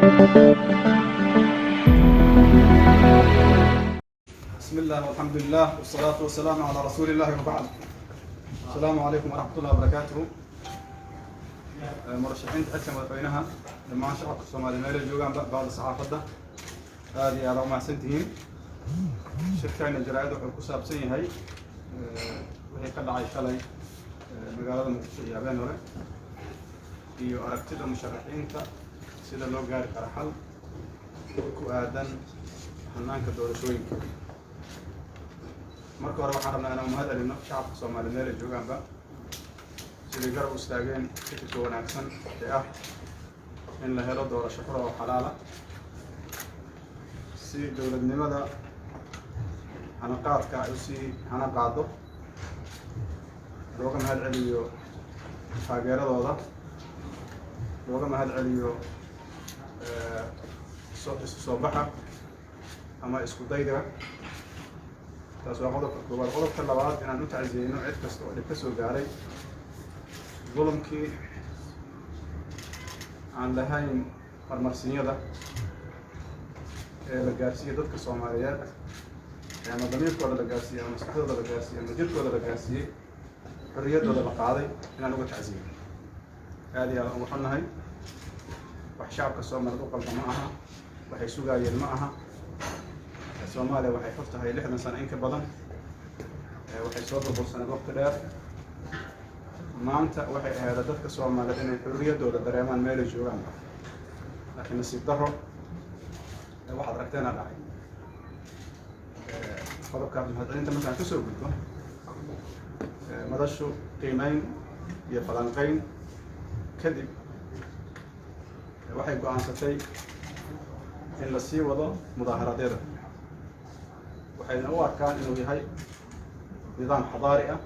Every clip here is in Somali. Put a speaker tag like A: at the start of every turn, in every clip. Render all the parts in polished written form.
A: بسم الله والحمد لله والصلاة والسلام على رسول الله وبعد. السلام عليكم ورحمة الله وبركاته. Murashaxiinta xilka madaxweynaha, dhammaan shacabka Soomaaliya meelay joogaan, bacda saxaafadda, aad iyo aad u mahadsan tihiin. Shirkayna jaraa'id wuxuu ku saabsan yahay wixii ka dhacay shalay magaalada Muqdisho iyo habeen hore iyo aragtida musharaxiinta sida loo gaari karo xal ku aadan hanaanka doorashooyinka. Marka hore waxaan rabnaa inaan mahad celino shacabka Soomaaliya meel ay joogaanba siday garab u istaageen fikirka wanaagsan ee ah in la helo doorasho xura oo xalaala si dowladnimada hanaqaadka ay usii hana qaado. Looga mahad celiyo taageeradooda, looga mahad celiyo isu soo baxa ama isku dayga. Taas waa qodobka koowaad. Qodobka labaad, inaan u tacsiyeyno cid kasta oo dhib ka soo gaaray dulumkii aan lahayn marmarsinyada ee la gaarsiiyey dadka Soomaaliyeed ee ama damiirkooda la gaarsiiyey ama maskaxdooda la gaarsiiyey ama jirkooda la gaarsiiyey, xorriyaddooda la qaaday, inaan uga tacsiyeyno. Aad iyo aad uga xunnahay. Wax shacabka Soomaaliyeed u qalda ma aha, waxay sugaayeen ma aha. Soomaaliya waxay xor tahay 60 sano in ka badan, waxay soo burbursaneed waqti dheer. Maanta waxay ahayd dadka Soomaaliyeed inay xorriyaddooda dareemaan meelay joogaan, laakiin nasiib darro waxaad aragteena dhacay. Qodobka mahadcelinta markaan kasoo gudbo, madashu qiimeyn iyo falanqeyn kadib waxay go'aansatay in la sii wado mudaaharaadyada, waxayna u arkaan inuu yahay nidaam xadaari ah,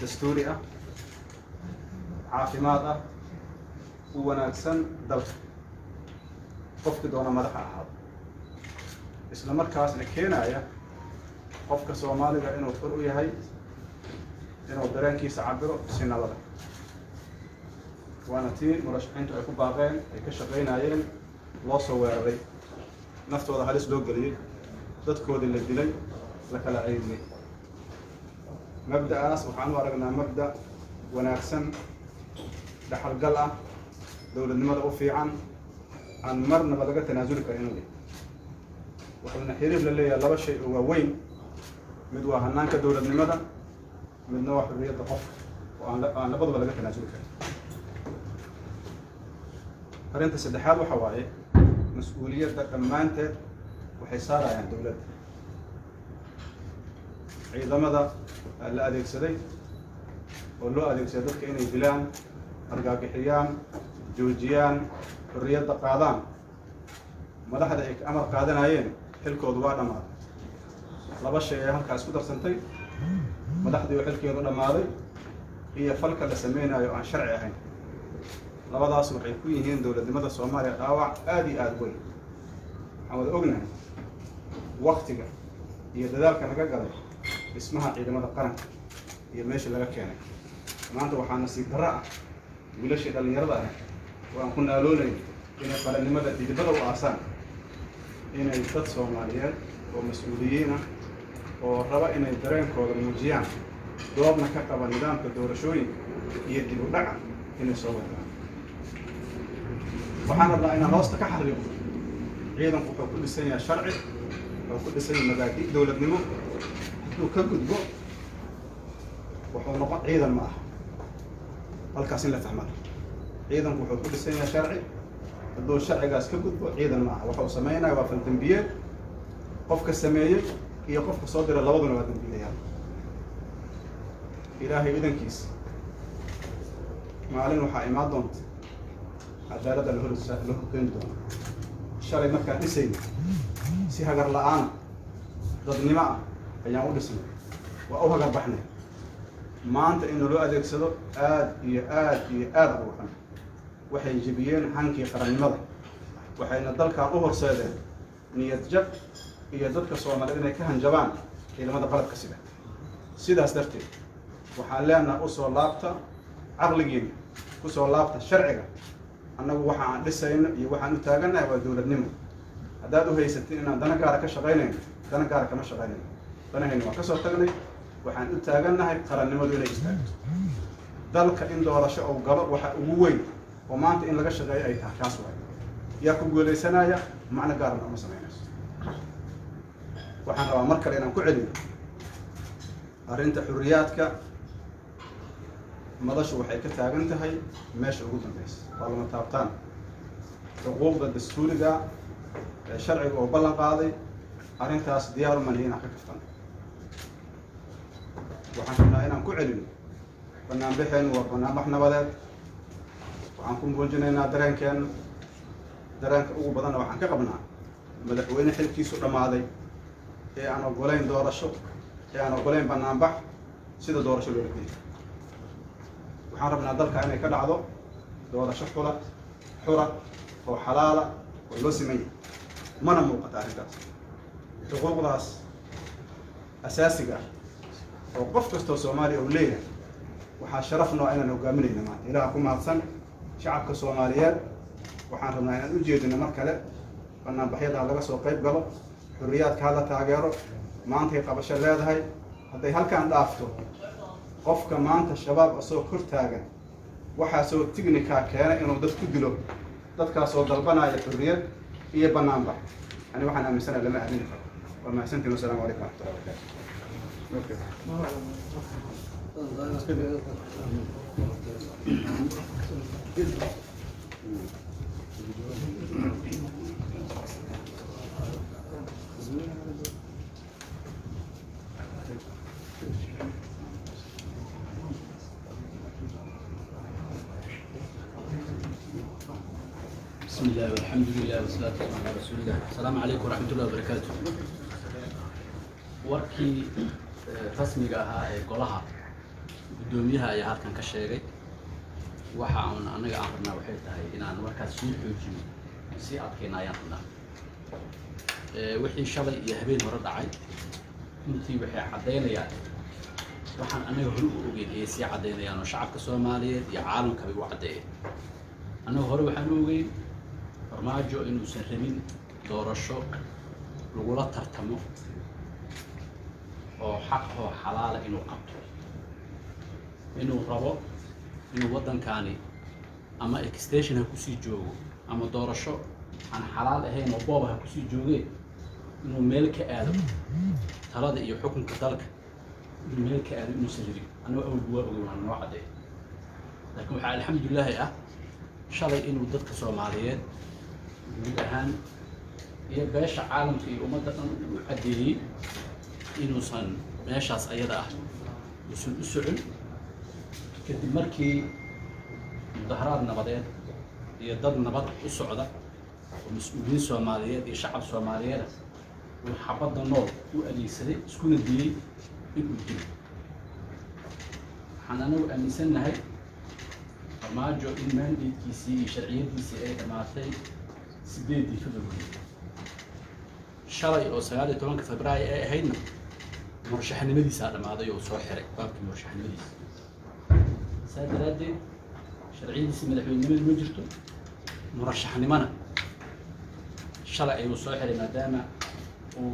A: dastuuri ah, caafimaad ah, u wanaagsan dalka, qofkii doona madaxa ahaado, isla markaasna keenaya qofka Soomaaliga inuu xur u yahay inuu dareenkiisa cabiro si nabada. Waana tii murashaxiintu ay ku baaqeen, ay ka shaqaynayeen, loo soo weeraray, naftooda halis loo geliyey, dadkoodii la dilay, la kala ceydiyey. Mabda'aas waxaan u aragnaa mabda' wanaagsan, dhaxalgal ah, dowladnimada u fiican, aan marnaba laga tanaasuli karin inuu yahay. Wuxuuna xiriir la leeyahay laba shay oo waaweyn: mid waa hanaanka dowladnimada, midna waa xurriyadda qofka oo aan labadaba laga tanaasuli karin. Arrinta saddexaad waxa waaye, mas-uuliyadda dhammaanteed waxay saarayaan dowladda. Ciidamada la adeegsaday oo loo adeegsaday dadka inay dilaan, argagixiyaan, joojiyaan, xorriyadda qaadaan, madaxda ay amar qaadanayeen xilkoodu waa dhammaaday. Laba shay ee halkaa isku darsantay: madaxdii oo xilkeedu dhammaaday iyo falka la sameynayo aan sharci ahayn. Labadaas waxay ku yihiin dowladnimada Soomaaliya dhaawac aada iyo aada weyn. Waxaan wada ognahay waktiga iyo dadaalka naga galay dhismaha ciidamada qaranka iyo meesha laga keenay. Maanta waxaa nasiib darro ah wiilashii dhallinyarada ah oo aan ku naaloonayn inay qarannimada dhidibada u aasaan inay dad Soomaaliyeed oo mas-uuliyiin ah oo raba inay dareenkooda muujiyaan, doodna ka qaba nidaamka doorashooyinka iyo dib u dhaca, inay soo weeraraan. Waxaan rabnaa inaan hoosta ka xariiqo: ciidanku wuxuu ku dhisan yahay sharci, wuxuu ku dhisan yahay mabaadi' dowladnimo. Hadduu ka gudbo, wuxuu noqon ciidan ma aha. Halkaas in la fahmana, ciidanku wuxuu ku dhisan yahay sharci. Hadduu sharcigaas ka gudbo, ciidan ma aha. Waxa uu sameynaya waa faldembiyeed. Qofka sameeyey iyo qofka soo dira labaduna waa dembiilayaal. Ilaahay idankiisa, maalin waxaa imaan doonta cadaaladda la horkeeni doono. Shalay markaan dhisayno, si hagar la'aana, dadnimo ah ayaan u dhisnay, waa u hagar baxnay. Maanta in loo adeegsado aad iyo aad iyo aad ugu xun. Waxay jebiyeen hankii qarannimada, waxayna dalkan u horseedeen niyad jab iyo dadka Soomaaliyeed inay ka hanjabaan ciidamada qalabka sida. Sidaas darteed waxaan leenahay: usoo laabta caqligiina, kusoo laabta sharciga. Annagu waxa aan dhisayno iyo waxaan u taagannahay waa dowladnimo. Haddaad u haysatin inaan dana gaara ka shaqaynayno, dana gaara kama shaqaynayno. Danahayna waan kasoo tagnay. Waxaan u taagannahay qarannimadu inay istaagto, dalka in doorasho uu galo. Waxa ugu weyn oo maanta in laga shaqeeyo ay tahay kaas waay. Yaa ku guulaysanaya, macno gaara nooma samaynayso. Waxaan rabaa mar kale inaan ku celiyo arrinta xurriyaadka. Madashu waxay ka taagan tahay meesha ugu dambeysa, waa lama taabtaan. Xuquuqda dastuuriga ee sharciga oo ballan qaaday, arrintaas diyaar uma nihi inaan ka kaftano. Waxaan rabnaa inaan ku celino, banaanbaxeennu waa banaanbax nabadeed. Waxaan ku muujinaynaa dareenkeenna. Dareenka ugu badanna waxaan ka qabnaa madaxweyne xilkiisu dhammaaday ee aan ogolayn doorasho, ee aan ogolayn banaanbax sida doorasho loola geeyo. Waxaan rabnaa dalka inay ka dhacdo doorasho xula xura oo xalaala oo loo siman yahay. Mana muuqata arrintaas. Xuquuqdaas asaasiga ah oo qof kastoo Soomaaliya uu leeyahay, waxaa sharaf noo inaan hogaaminayna maanta. Ilaha ku mahadsan. Shacabka Soomaaliyeed waxaan rabnaa inaan u jeedino mar kale: banaanbaxyada ha laga soo qayb galo, xurriyaadka ha la taageero. Maantay qabasho leedahay. Hadday halkaan dhaafto, qofka maanta Shabaab asoo kor taagan, waxaasoo tignikaa keena inuu dad ku dilo, dadkaasoo dalbanaya xurriyad iyo banaanbax, ani waxaan aaminsanahay lama aamini karo. Waa mahadsantiin. Wasalaamu calaykum waraxmatullahi wabarakatu.
B: بسم الله والحمد لله والصلاة والسلام على رسول الله. السلام عليكم ورحمة الله وبركاته. Warkii rasmiga ahaa ee golaha, guddoomiyaha ayaa halkan ka sheegay. Waxa uun annaga aan rabnaa waxay tahay inaan warkaas sii xoojino, sii adkayna ayaan rabnaa. Wixii shalay iyo habeen hore dhacay runtii waxay caddaynayaan waxaan annaga hore u ogeyn ayay sii caddaynayaan, oo shacabka Soomaaliyeed iyo caalamkabay u caddeeyeen. Annaga hore waxaan u ogeyn Farmaajo inuusan rabin doorasho lagula tartamo oo xaq oo xalaala inuu qabto, inuu rabo inuu waddankaani ama extension ha kusii joogo ama doorasho aan xalaal ahayn oo booba ha kusii joogee, inuu meel ka aado talada iyo xukunka dalka, inuu meel ka aado inuusan rabin. Annago awalba waa ogey, waana noo caddeey. Laakiin waxaa alxamdulilaahi ah shalay inuu dadka Soomaaliyeed guud ahaan iyo beesha caalamka iyo ummadda dhan u caddeeyey inuusan meeshaas ayada ah uusan u socon, kadib markii mudaharaad nabadeed iyo dad nabad u socda oo mas-uuliyiin Soomaaliyeed iyo shacab Soomaaliyeed ah uu xabadda nool u adeegsaday, iskuna diyey inuu dilo. Waxaan anagu aaminsannahay Farmaajo in mandatekiisii iyo sharciyadiisii ay dhammaatay 8-dii February. Shalay oo 19-ka Februaayo ay ahaydna, murashaxnimadiisaa dhammaaday oo soo xiray baabkii murashaxnimadiisa. Saa daraaddeed sharciyadiisii madaxweynenimadu ma jirto, murashaxnimona shalay ayuu soo xiray, maadaama uu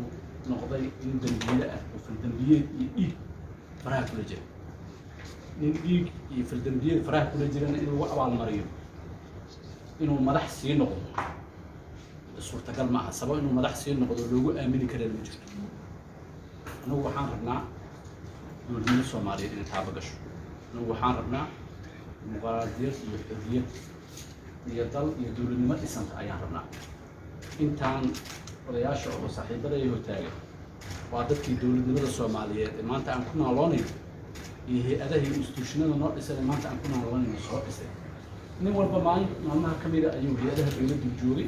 B: noqday nin dambiile ah oo faldambiyeed iyo dhiig faraha kula jira. Nin dhiig iyo faldambiyeed faraha kula jirana in lagu abaalmariyo inuu madax sii noqdo suurtagal ma aha. Sabab inuu madax sii noqdo loogu aamini karana ma jirto. Annagu waxaan rabnaa dowladnimo Soomaaliyeed inay taaba gasho. Annagu waxaan rabnaa dimuqraadiyad iyo xorriyad iyo dal iyo dowladnimo dhisanta ayaan rabnaa. Intaan odayaasha oo saaxiibadaya hortaagan waa dadkii dowladnimada Soomaaliyeed ee maanta aan ku naaloonayno iyo hay-adaha iyo institutionada noo dhisan ee maanta aan ku naaloonayno soo dhisay. Nin walba maalin maalmaha ka mida ayuu hay-adaha dowladdu joogay,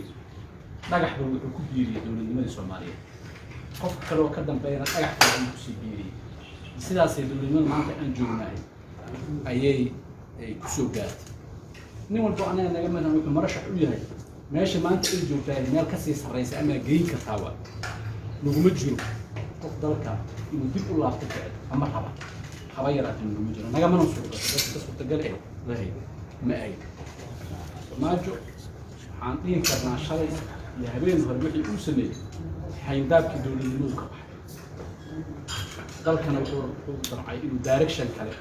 B: dhagaxba wuxuu ku biiriyey dowladnimadii Soomaaliyeed. Qofka kale oo ka dambeeyana dhagax kale ayuu kusii biiriyey. Sidaasay dowladnimada maanta aan joognahay ayay ay kusoo gaartay. Nin walbo anaga naga midan wuxuu marashax u yahay meesha maanta ay joogtahay meel kasii sarreysa ama geyn kartaa. Waa laguma jiro qof dalka inuu dib u laabto jecel ama raba, haba yaraatee laguma jiro, nagamana suurtagal. Dadka ka suurtagal eh lahayd ma ahayn. Farmaajo waxaan dhihi karnaa shalay iyo habeen hore wixii uu sameeyey xayndaabkii dowladnimadu ka baxay. Dalkana wuxuu damcay inuu direction kale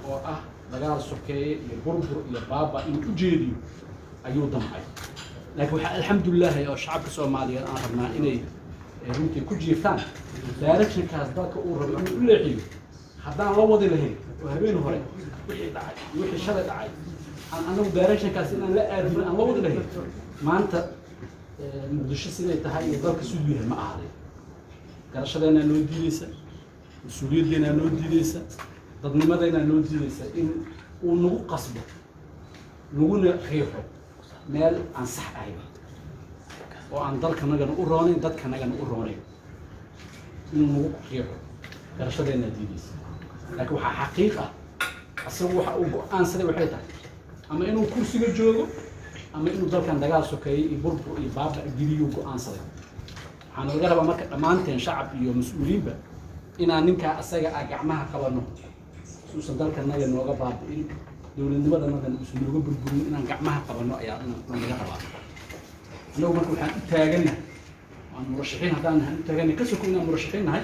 B: oo ah dagaal sokeeye iyo burbur iyo baaba inuu u jeediyo ayuu damcay. Laakiin waxaa alxamdulilaahi oo shacabka Soomaaliyeed aan rabnaa inay runtii ku jiiftaan directionkaas dalka uu rabo inuu u leexiyo. Haddaan la wadi lahayn oo habeen hore wixii dhacay iyo wixii shalay dhacay aan anagu directionkaas inaan la aadin aan la wadi lahayn, maanta Muqdisho siday tahay iyo dalka siduu yahay ma ahaaday. Garashadeennaa noo diideysa, mas-uuliyaddeenaa noo diideysa, dadnimadeennaa noo diideysa in uu nagu qasbo, naguna riixo meel aan sax ahayn oo aan dalkanagana u roonayn, dadkanagana u roonayn inuu nagu riixo. Garashadeennaa diideysa. Laakiin waxaa xaqiiq ah asagu waxa uu go-aansaday waxay tahay ama inuu kursiga joogo ama inuu dalkan dagaal sokeeyey iyo burbur iyo baaba geliyuu go-aansaday. Waxaana laga rabaa marka dhammaanteen, shacab iyo mas-uuliyiinba, inaan ninkaa asaga ah gacmaha qabano si uusan dalkanaga nooga baabi'in, dowladnimadanadana uusan nooga burburin. Inaan gacmaha qabano ayaa laga rabaa. Annagu marka waxaan u taagannahay, waan murashaxiin haddaan nahay, u taagannahay ka soko inaan murashaxiin nahay,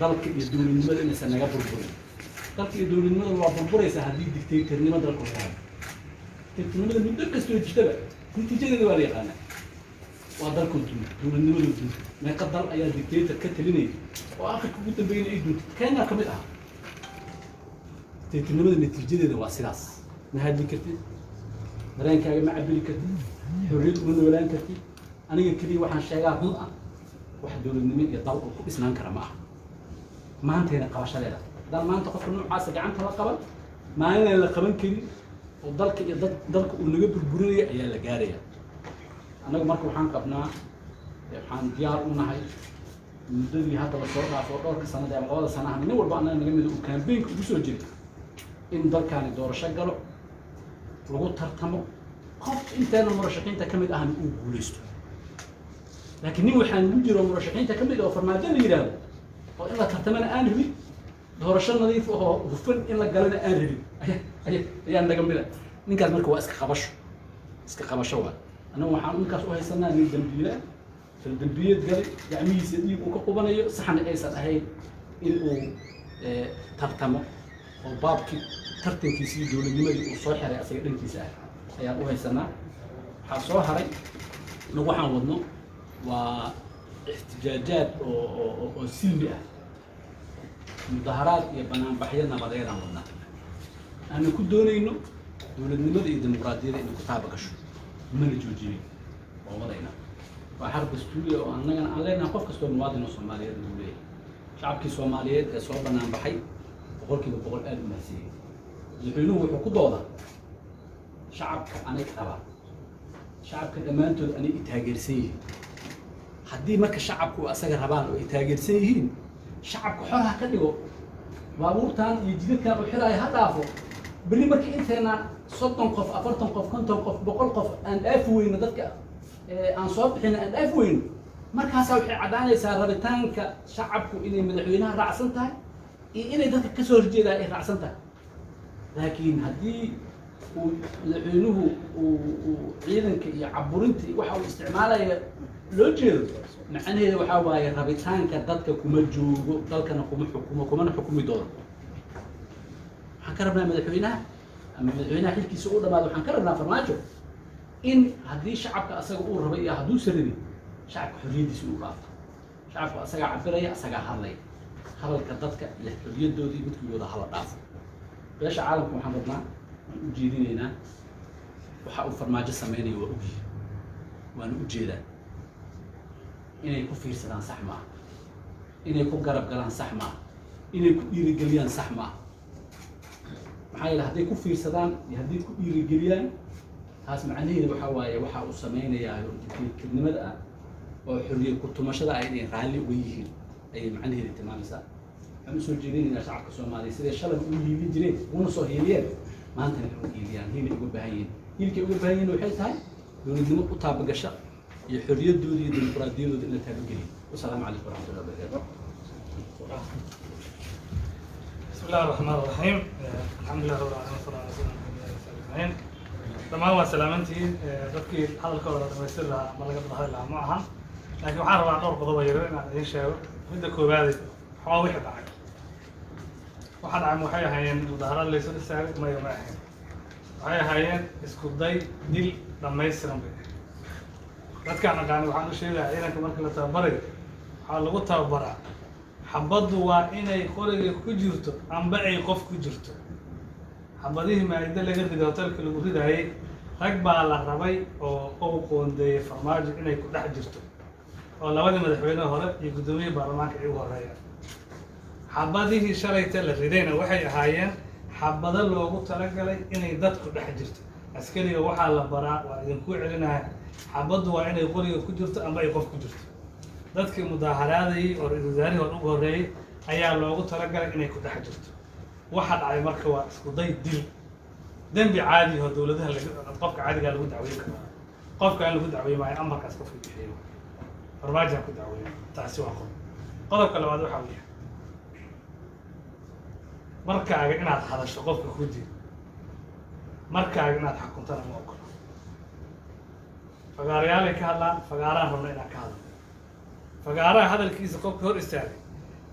B: dalka iyo dowladnimada inaysan naga burburin. Dalka iyo dowladnimada waa burburaysaa haddii dictatornimo dalka lagu hayo. Dictatornimada muddo kastoo jirtaba natiijadeeda waa la yaqaanaa, waa dalkoo duma, dowladnimadoo dunta. Meeqa dal ayaa dictator ka talinaya oo akhirka ugu dambeeyna ay duntay? Kenya ka mid ah. Dictatornimada natiijadeeda waa sidaas: ma hadli kartid, dareenkaaga ma cabiri kartid, xorriyad uma noolaan kartid, aniga keliya waxaan sheegaa run ah. Wax dowladnimo iyo dal oo ku dhisnaan kara ma aha. Maantayna qabashadeeda, haddaan maanta qofka noocaasa gacanta la qaban, maalinaan la qaban karin oo dalka iyo dad dalka uu naga burburinaya ayaa la gaaraya. Annagu marka waxaan qabnaa, waxaan diyaar u nahay muddadii hadda lasoo dhaafo oo dhowrka sanada ama 2da sanaha, nin walba annaga naga mida uu campaignka ugu soo jiray in dalkaani doorasho galo, lagu tartamo, qof inteena murashaxiinta ka mid ahna uu guuleysto. Laakiin nin waxaan ugu jiro murashaxiinta ka mid ah oo Farmaajo la yidhaahdo oo in la tartamana aan rabin, doorasho nadiif oo hufan in la galana aan rabin ayaa naga mid ah. Ninkaas marka waa iska qabasho, iska qabasho waa. Annagu waxaan ninkaas u haysanaa nin dambiile ah, faldambiyeed galay, gacmihiisa dhiig uu ka qubanayo, saxna aysan ahayn in uu tartamo oo baabkii tartankiisii dowladnimadii uu soo xiray asaga dhankiisa ah ayaan u haysanaa. Waxaa soo haray, nagu waxaan wadno waa ixtijaajaad oo silmi ah, mudaharaad iyo banaanbaxyo nabadeedaan wadnaa, aanu ku doonayno dowladnimada iyo dimuqraadiyadda inay ku taaba gasho. Mana joojinin, waa wadaynaa. Waa xaq dastuuriya oo annagana aan leenahay, qof kastoo muwaadin oo Soomaaliyeed uu leeyahay. Shacabkii Soomaaliyeed ee soo banaanbaxay 100% aada u mahadsiiyey. Madaxweynuhu wuxuu ku doodaa shacabka anay rabaa, shacabka dhammaantood anay i taageersan yihiin. Haddii marka shacabku asaga rabaan oo ay taageersan yihiin, shacabka xor ha ka dhigo, baabuurtan iyo jidadkan uu xiraayo ha dhaafo. Berri marka inteena 30 qof, 40 qof, 50 qof, 100 qof aan dhaafi weyno, dadka aan soo bixina aan dhaafi weyno, markaasaa waxay caddaanaysaa rabitaanka shacabku inay madaxweynaha raacsan tahay iyo inay dadka kasoo horjeedaan ay raacsan tahay. Laakiin haddii uu madaxweynuhu uu ciidanka iyo caburinta iyo waxa uu isticmaalaya loo jeedo, macnaheeda waxaa waaye rabitaanka dadka kuma joogo, dalkana kuma xukumo, kumana xukumi doono. Waxaan ka rabnaa madaxweynaha, ama madaxweynaha xilkiisa u dhamaado, waxaan ka rabnaa Farmaajo in haddii shacabka asaga uu rabay iyo hadduusan rabin, shacabka xorriyaddiisa uu dhaafto. Shacabku asagaa cabiraya, asagaa hadlaya. Hadalka dadka iyo xorriyaddoodii midkigooda hala dhaafo. Beesha caalamka waxaan rabnaa, waan u jeedinaynaa, waxa uu Farmaajo sameynaya waa ogyihi, waana u jeedaa. Inay ku fiirsadaan sax maaha, inay ku garab galaan sax maaha, inay ku dhiirigeliyaan sax maaha. Maxaa yeele, hadday ku fiirsadaan iyo hadday ku dhiirigeliyaan, taas macnaheedu waxaa waaye waxa uu sameynayaa oo dictatornimada ah oo xorriye ku tumashada ah inay raalli uga yihiin ayay macnaheedu tilmaamaysaa. Waxaan usoo jeedinaynaa shacabka Soomaaliya, siday shalay u hiilin jireen uguna soo hiiliyeen, maantana inay u hiiliyaan. Hiilay uga baahan yihiin, hiilkay uga baahan yihiin waxay tahay dowladnimo u taabagasha iyo xorriyaddooda iyo dimuqraadiyadooda in la taabageliyo. Wasalaamu calaykum waraxmatullahi wabarakaatu.
C: بسم الله الرحمن الرحيم. الحمد لله رب العالمين، والصلاة على سيدنا محمد وعلى آله وصحبه أجمعين. Dhammaan waa salaamantihiin. Dadkii hadalkooda la dhamaystiri lahaa ama laga hadli lahaa ma ahan, laakiin waxaan rabaa dhowr qodob oo yaryar inaan idiin sheego. Midda koowaade, waxaa wixii dhacay, waxa dhacay waxay ahaayeen mudaaharaad laysu istaagay? Maya, ma ahayn. Waxay ahaayeen isku day dil dhammaystiran bay ahayd. Dadkaan aqaani waxaan u sheegayaa, ciidanka marka la tababarayo waxaa lagu tababaraa xabaddu waa inay qoriga ku jirto amba ay qof ku jirto. Xabadihii Maa'ida laga riday, hotelka lagu ridaayey, rag baa la rabay oo uu qoondeeyey Farmaajo inay ku dhex jirto, oo labadii madaxweyne hore iyo guddoomiyihii baarlamaanka ay u horeeyaan. Xabadihii shalayta la ridayna waxay ahaayeen xabado loogu talagalay inay dadku dhex jirto. Askariga waxaa la baraa, waa idinku celinaya, xabaddu waa inay qoriga ku jirto ama ay qof ku jirto. Dadkii mudaaharaadayey oo ra-iisul wasaarihii hore ugu horreeyey ayaa loogu talagalay inay ku dhex jirto. Waxa dhacay marka waa isku day dil, dembi caadi oo dowladaha qofka caadigaa lagu dacweyn karo. Qofka aan lagu dacweyn maayo amarkaas qofka bixiyo, Farmaajaan ku dacweyn. Taasi waa qodob. Qodobka labaad waxa uu yahay, markaaga inaad hadasho qofka ku diid, markaaga inaad xakuntana ma ogolo. Fagaarayaalay ka hadlaan, fagaaraan rabna inaan ka hadlo. Fagaaraha hadalkiisa qofka hor istaagay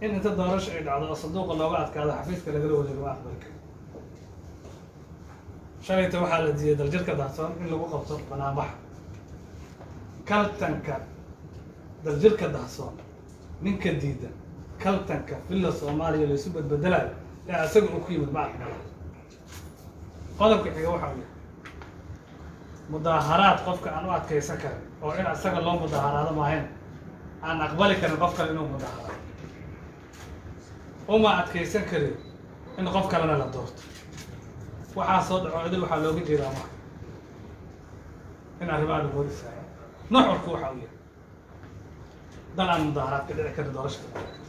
C: in inta doorasho ay dhacdo oo sanduuqa looga adkaado xafiiska lagala wareego ma aqbali karo. Shalayta waxaa la diiday Daljirka Daahsoon in lagu qabto banaanbaxa. Kaltanka Daljirka Daahsoon ninka diida, kaltanka Villa Soomaaliya laysu badbedelayo ee asaga uu ku yimid ma aqbala. Qodobka xiga waxa uu yahay, mudaaharaad qofka aan u adkaysan karin oo in asaga loo mudaaharaado maahayn, aan aqbali karin qof kale inuu mudaaharaado, uma adkaysan karin in qof kalena la doorto. Waxaa soo dhaco idil waxaa looga jeedaa marka in arrimaha lagu hor istaago. Nuxurku waxa uu yahay, dal aan mudaaharaad ka dhici karin doorasha ka dhici karto.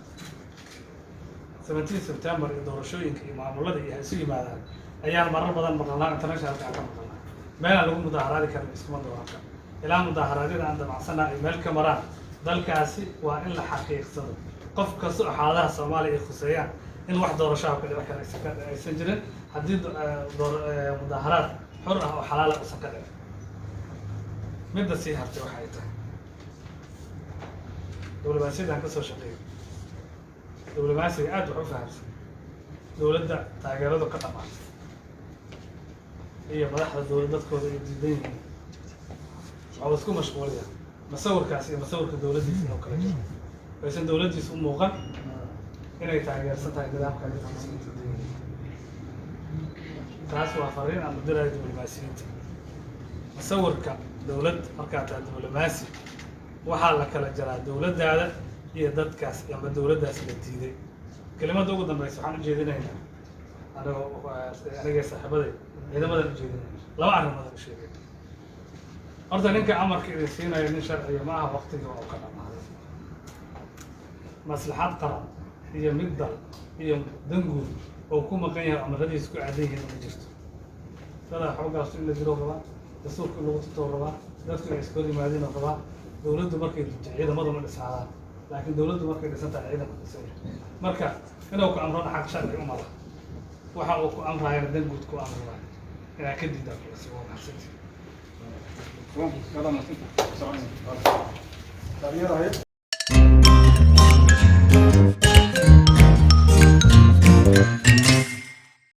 C: 17 September iyo doorashooyinka iyo maamulada iyo ha isu yimaadaan ayaan marar badan maqalnaa, internationalka aan ka maqalnaa. Meelaan lagu mudaaharaadi karin iskuma dooran karo. Ilaa mudaaharaadyada aan damacsana ay meel ka maraan dalkaasi, waa in la xaqiiqsado qof kasta oo xaaladaha Soomaaliya ay khuseeyaan in wax doorashaha ka dhici kara aysan jirin haddii mudaaharaad xor ah oo xalaala uusan ka dhicin. Midda sii hartay waxa ay tahay, diblomaasiyadaan kasoo shaqeeyay, diblomaasiga aad wax u fahamsan, dowladda taageeradu ka dhamaatay iyo madaxda dowlad dadkooda ay diidan yihiin, waxuu isku mashquuliyaa masawirkaas iyo masawirka dowladdiisa inuu kala jiro, aysan dowladdiisa u muuqan inay taageersan tahay nidaamka dadkiisa ay diidan yihiin. Taas waa fariin aan u dirayo diblomaasiyiinta. Masawirka dowlad markaa tahay diblomaasi, waxaa la kala jaraa dowladdaada iyo dadkaas ama dowladdaas la diiday. Kelimadda ugu dambeysa waxaan ujeedinaynaa anigoo aniga saaxiibaday ciidamadan ujeedinayna, laba arrimood aan u sheegay. Horta ninka amarka idin siinayo nin sharciga ma aha, waqtiga waa u ka dhamaaday. Maslaxad qaran iyo mid dal iyo danguud oo ku maqan yahay, amaradiisa ku aadan yihiin, ma jirto. Dadaa xoogaasu in la dilo rabaa, dastuurka in lagu tutoo rabaa, dadku inay iska hor yimaadiin oo rabaa. Dowladdu markay dunto ciidamadu ma dhisnaadaan, laakiin dowladdu markay dhisan tahay ciidanku dhisan yahay. Marka inuu ku amrona xaq sharci uma laha, waxa uu ku amraayana dan guud ku amri waayo, inaa ka diidaa kulasi. Waa mahadsantihi.
A: Taageerahay.